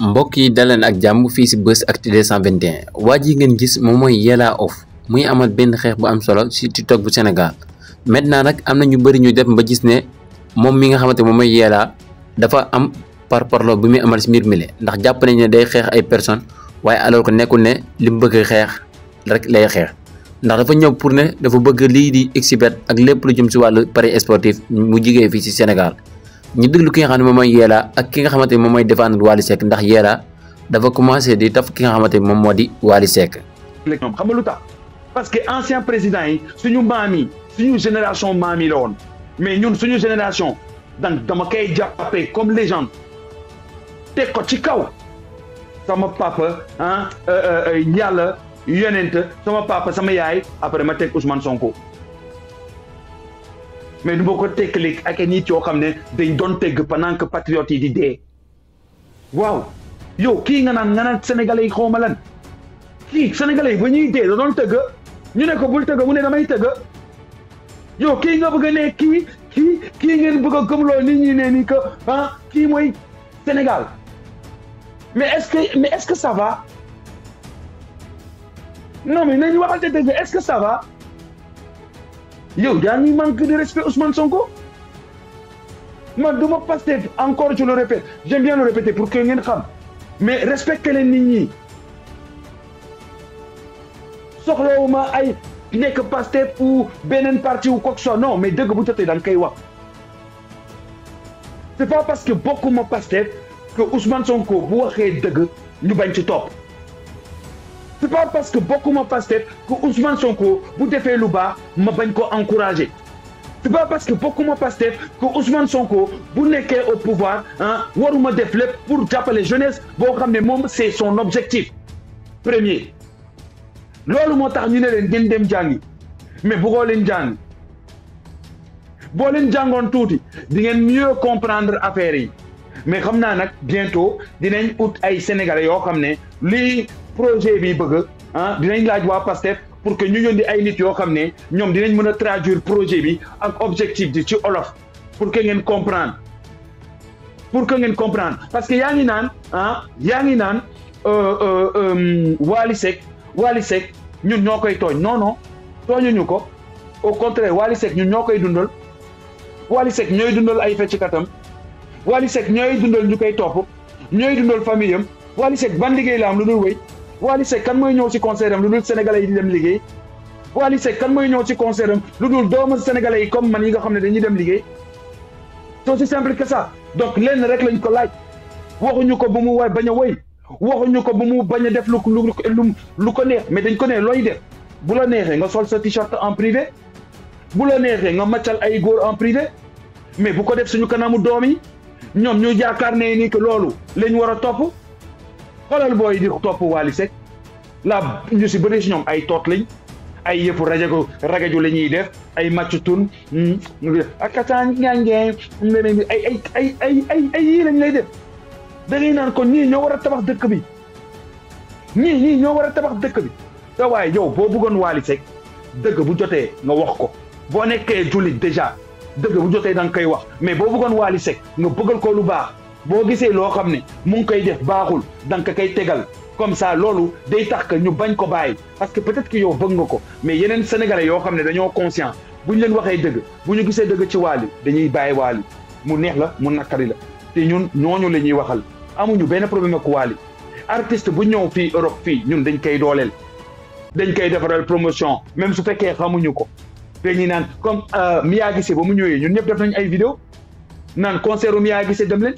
mbokk yi daleen ak jàmm fii si Buzz Actu 221 waa ji ngeen gis moom mooy Yella Off muy amal benn xeex bu am solo si TikTok bu Sénégal maintenant nag am na ñu bëri ñu def ba gis ne moom mi nga xamante moom mooy Yella dafa am parparloo bi muy amal si mbir mi le ndax jàpp nañ ne day xeex ay personnes waaye alors que nekkul ne li mu bëgg xeex rek lay xeex ndax dafa ñëw pour ne dafa bëgg lii di exhibit ak lépp lu jëm si wàllu paris sportif mu jigee fii si Sénégal. ñu déglu ki nga xam ne moom mooy Yella ak ki nga xamante ni moom mooy défendre Wally Seck ndax Yella dafa commencé di taf ki nga xamante ni moom moo di Wally Seck. xam nga lu tax parce que ancien président yi suñu maam yi suñu génération maam yi la woon mais ñun suñu génération donc dama koy jàppee comme légende teg ko ci kaw sama papa yàlla yonent sama papa sama yaay après ma teg Ousmane Sonko. mais du ma ko tekkaleeg ak nit yoo xam ne dañ doon tegg pendant que patriotes yi di dee waaw yow kii nga naan sénégalais yi xaw ma lan kii sénégalais yi ba ñuy dee da doon tëgg ñu ne ko bul tëgg mu ne damay tëgg yow kii nga bëgg a ne kii ngeen bëgg a gëmloo nit ñi ne ni que kii mooy Sénégal mais est-ce que ça va non mais nañu waxante dëgg est-ce que ça va. yow yaa ngi manque de respect Ousmane Sonko man du ma Pastef encore je le répète j'aime bien le répéter pour que ngeen xam mais respecté leen nit ñi soxlawuma ay nekk Pastef ou beneen parti ou quoi que ce soit non mais dëgg bu jotee dañ koy wax c'est pas parce que bokkuma Pastef que Ousmane Sonko bu waxee dëgg ñu bañ ci topp. c'est pas parce que bokkuma Pastef que Ousmane Sonko bu defee lu baax ma bañ ko encourager c'est pas parce que bokkuma Pastef que Ousmane Sonko bu nekkee au pouvoir waruma def lépp pour jàppale jeunesse boo xam ne moom c'est son objectif premier loolu moo tax ñu ne leen ngeen dem jàngi mais bëggoo leen jàng boo leen jàngoon tuuti di ngeen mieux comprendre affaire yi mais xam naa nag bientôt dinañ ut ay sénégalais yoo xam ne lii projet bi bëgg dinañ laaj waa Pastef pour que ñu yónni ay nit yoo xam ne ñoom dinañ mën a traduire projet bi ak objectif bi ci olof pour que ngeen comprendre parce que yaa ngi naan Wally Seck ñun ñoo koy tooñ non tooñuñu ko au contraire Wally Seck ñun ñoo koy dundal Wally Seck ñooy dundal ay fecckatam Wally Seck ñooy dundal ñu koy topp ñooy dundal famille am Wally Seck ban liggéey la am lu dul wéy Wally Seck kan mooy ñëw ci concert am lu dul sénégalais yi di dem liggéey Wally Seck kan mooy ñëw ci concert am lu dul doomu sénégalais yi comme man yi nga xam ne dañuy dem liggéey c'est aussi simple que ça donc lenn rek lañ ko laaj waxuñu ko bu mu bañ a woy waxuñu ko bu mu bañ a def lu ko neex mais dañ ko ne looy def bu la neexee nga sol sa t-shirt en privé bu la neexee nga maccal ay góor en privé mais bu ko def suñu kanamu doom yi ñoom ñu yaakaar ne ni que loolu lañ war a topp xoolal booy di topp Wally Seck la ñu si bëri si ñoom ay toot lañ ay yëpp ragaju la ñuy def ay match tun akataan ngangee ay yii lañ lay def da ngay naan kon ñii ñoo war a tabax dëkk bi ñii ñoo war a tabax dëkk bi te waaye yow boo bëggoon Wally Seck dëgg bu jotee nga wax ko boo nekkee jullit déjà dëgg bu jotee da nga koy wax mais boo bëggoon Wally Seck nga bëggal ko lu baax boo gisee loo xam ne mu ngi koy def baaxul da nga koy tegal comme ça loolu day tax que ñu bañ ko bàyyi parce que peut-être que yow bëgg nga ko mais yeneen sénégalais yoo xam ne dañoo conscient bu ñu leen waxee dëgg bu ñu gisee dëgg ci Wally dañuy bàyyi Wally mu neex la mu nakari la te ñun ñooñu la ñuy waxal amuñu benn problème ak Wally artiste bu ñëw fii Europe fii ñun dañ koy dooleel dañ koy defaral promotion même su fekkee xamuñu ko te ñi naan comme Mia Guissé ba mu ñëwee ñun ñëpp def nañ ay vidéo naan concert u Mia Guissé dem leen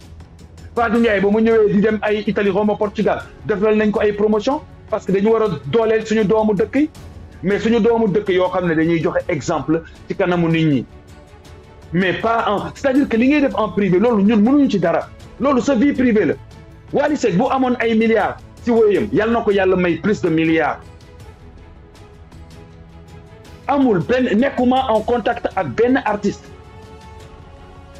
Fatou Ndiaye ba mu ñëwee di dem ay Italie Roma Portugal defal nañ ko ay promotion parce que dañu war a dooleel suñu doomu dëkk yi mais suñu doomu dëkk yoo xam ne dañuy joxe exemple ci kanamu nit ñi mais pas c'est-à-dire que li ngay def en privé loolu ñun mënuñu ci dara loolu sa vie privée la Wally Seck bu amoon ay milliards ci wóyam yal na ko yàlla may plus de milliards amul benn nekkuma en contact ak benn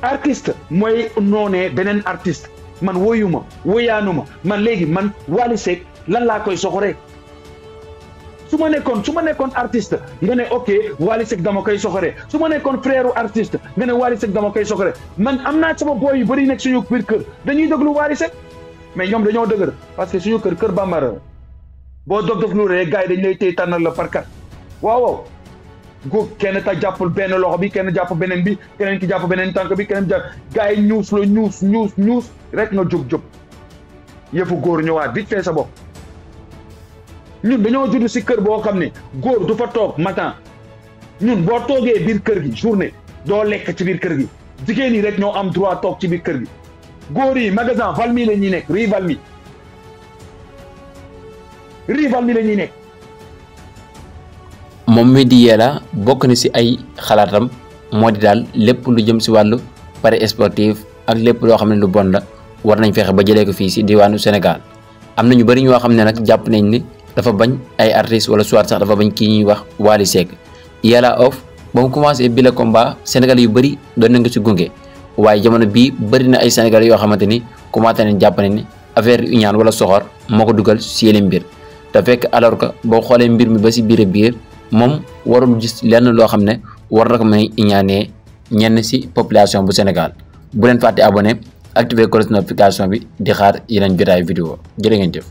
artiste mooy noonee beneen artiste man woyuma woyaanuma man léegi man Wally Seck lan laa koy soxoree su ma nekkoon artiste nga ne ok Wally Seck dama koy soxoree su ma nekkoon frère artiste nga ne Wally Seck dama koy soxoree man am naa sama boy yu bëri nekk suñu biir kër dañuy déglu Wally Seck mais ñoom dañoo dëgër parce que suñu kër bambara boo dof lu rek gars yi dañ lay téye tànnal la par kat waaw gu kenn ta jàppul benn loxo bi kenn jàpp beneen bi keneen ki jàpp beneen tànk bi keneen jàpp gars yi ñuus la ñuus rek nga jóg yëfu góor ñëwaat vite fait sa bopp ñun dañoo judd si kër boo xam ne góor du fa toog matin ñun boo toogee biir kër gi journée doo lekk ci biir kër gi jigéen yi rek ñoo am droit toog ci biir kër gi góor yi magasin Valmy la ñuy nekk riz Valmy la ñuy nekk. moom mi di Yella bokk na ci ay xalaatam moo di daal lépp lu jëm ci wàllu paris sportif ak lépp loo xam ne lu bon la war nañ fexe ba jëlee ko fii ci diwaanu Sénégal am na ñu bari ñoo xam ne nag jàpp nañ ni dafa bañ ay artistes wala soit sax dafa bañ kii ñuy wax Wally Seck Yella of ba mu commencé bi le combat Sénégal yu bari doon nañ ko ci gunge waaye jamono bii bari na ay Sénégal yoo xamante ni commencé nañ jàpp nañ ni affaire union wala soxor moo ko dugal ci yeneen mbir te fekk alors que boo xoolee mbir mi ba ci biir moom warul gis lenn loo xam ne war na ko may ñaanee ñenn ci population bu Sénégal bu leen fàtte abonné activer cloche notification bi di xaar yeneen jotaay vidéo jërë ngeen jëf.